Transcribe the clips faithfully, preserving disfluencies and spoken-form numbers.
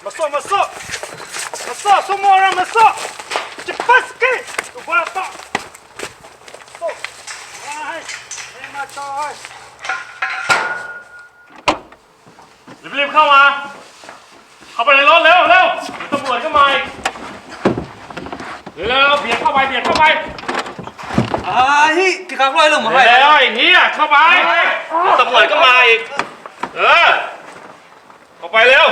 Masuk, masuk. Masuk, semua orang masuk. Cepat sikit. Dua tak. Masuk. Hai, terima kasih. Rev-rev เข้ามา เข้าไปในรถเร็วเร็ว เดี๋ยวตำรวจก็มาอีก เร็วเร็วเร็ว เบียดเข้าไป เบียดเข้าไป Ai, kikak lai lo, เร็ว mahai. ไอ้เหี้ย เข้าไป เดี๋ยวตำรวจก็มาอีก เออ เข้าไปเร็ว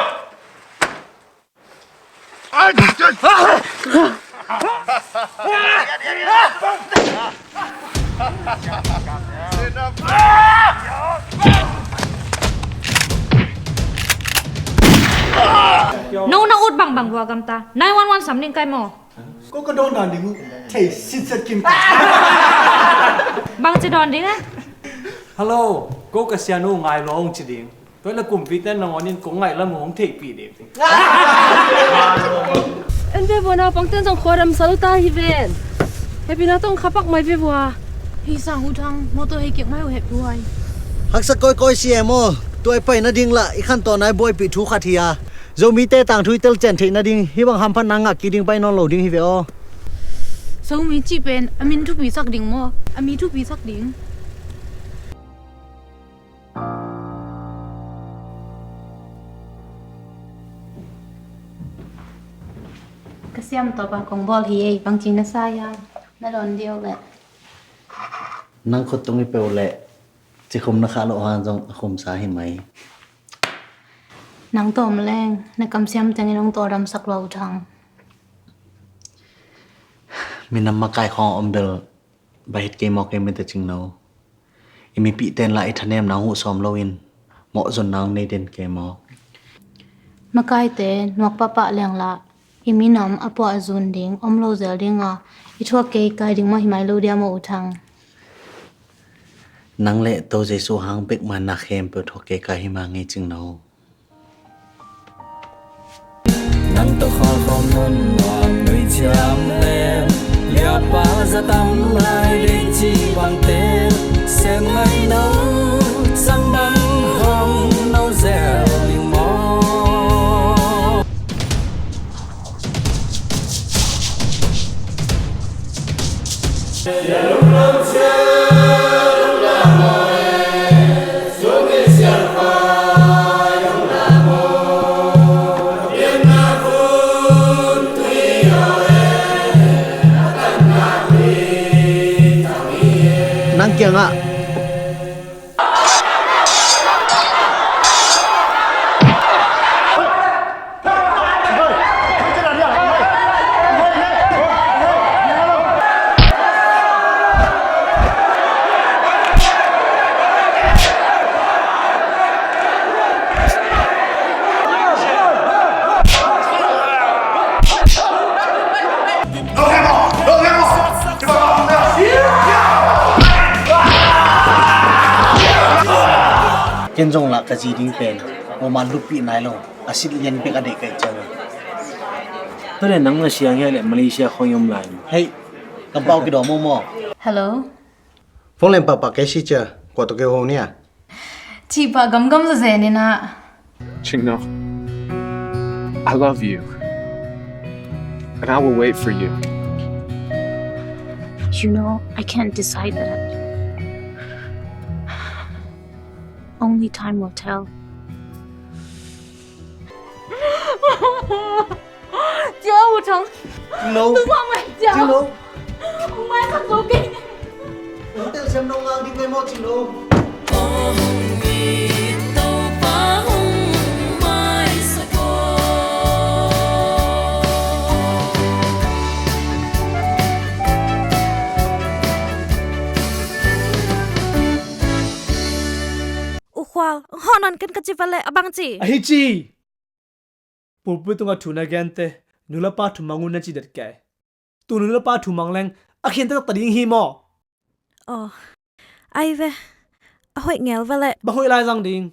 No na ut bangbang vua gamta nine one one sam ning kai maw? Ko ka dawn dan ding uh thei sitset kim ta. Bang ci dawn ding a? Hello, ko ka sianu ngai lo hong ci ding. Tua le kumpi ten nangawn in kong ngaih lam hong theihpih ding. En ve vua, naupang ten zong khua dam sa lo ta hi ven. Hehpihna tawh khapak mai ve vua. Hei sang U Thang, mawtaw hei kik mai uh hehpih huai. Haksa kawikawi si em aw. Tua i pai nading lah i khantawn a i buaipih thu khat hi a, Zomite tangthu i telcian theih nading hih bang hamphatna ngah kik ding pai nawn lo ding hi ve aw. Zomi cih pen a min thupi sak ding maw? A mi thupi sak ding. Ka siam tawpa kong bawl hi ei, bangci na sa hiam? Na dawn deuh leh. Nang khut tung i peuh leh cikhum na khah loh hang zong a khumsa hi mai. Nang tawm leng na kamsiam tengin hong tawldamsak lo, U Thang. Minam makai khawng a om bel baihet kei maw kei mite cingno. I mipih ten lah i thanemna huh sawm loin mawhzonna hong nei den kei maw? Makaite nuak pahpah leng lah i minam a puah a zun ding om lo zel dinga i thuak kei kai ding maw hi mai lo dia maw, U Thang? Nang le To Jesu hang bek man na khempeuh thuak kei kai hi ma ngei cingno. Nang tawh khalkhawm nawn nuam nuih ciam lem, liapa za tam lai dei ci bangte sem ngai no, sam bang hong no zel ding maw? Nang kiangah Ken zong lah ka zi ding pen kuaman luppih nai lo, a sit lian bek a deih ka ih ciang. Tua le nang na siang hiah le Malaysia khawng i om lai maw? Hei, kampau kidawm maw maw? Hello. Phone lem pahpah kei si cia, kua tawh kei ho nia. Cih pah gamgam zazen in ah. Cingno, I love you. And I will wait for you. You know, I can't decide that. Only time will tell. Cia U Thang. Cingno. Tua mah mah cia. Cingno. Hong maisak zo kei. Hong telsiam nong ngal ding ngai maw Cingno? Aw hong it Topa hong maisak aw. U Khual, hong hawh nawn ken ka ci va leh a bang ci? Ahi ci. Pulpit tungah thu na gente nu le pa thumang un na ci det kei. Tu nu le pa thumang leng a khian taktak ta ding hi maw? Aw, ai ve, a hoih ngel va leh. Bang hoih lai zang ding?